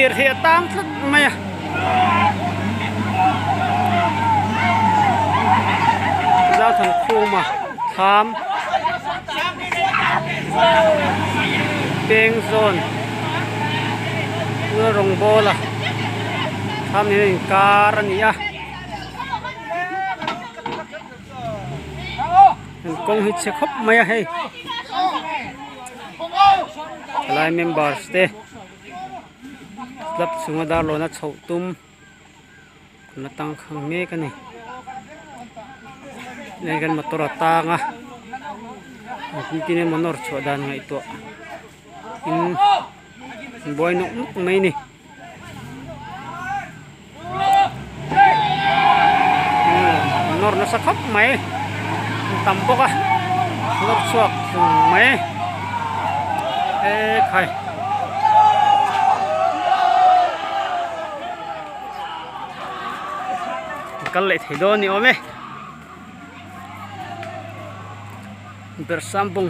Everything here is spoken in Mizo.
Lirthei a tang tlat mai a. Zauthangkhuma thlam peng zawn tuna rawng bawl a thlam nen a inkar a ni a. Kawng hi chhe khawp mai a hei thalai members te club chhunga darlawn a chhoh tum an la tangkhang mek a ni hei kan motor a tang a engtin emaw nawr chhuah dan ngaihtuah in an buai nawk nawk mai a ni. Nawr nasa khawp mai an tam bawk a nawr chhuak hlum mai ekhai. Kal leh thei dawn ni awm e bersambung.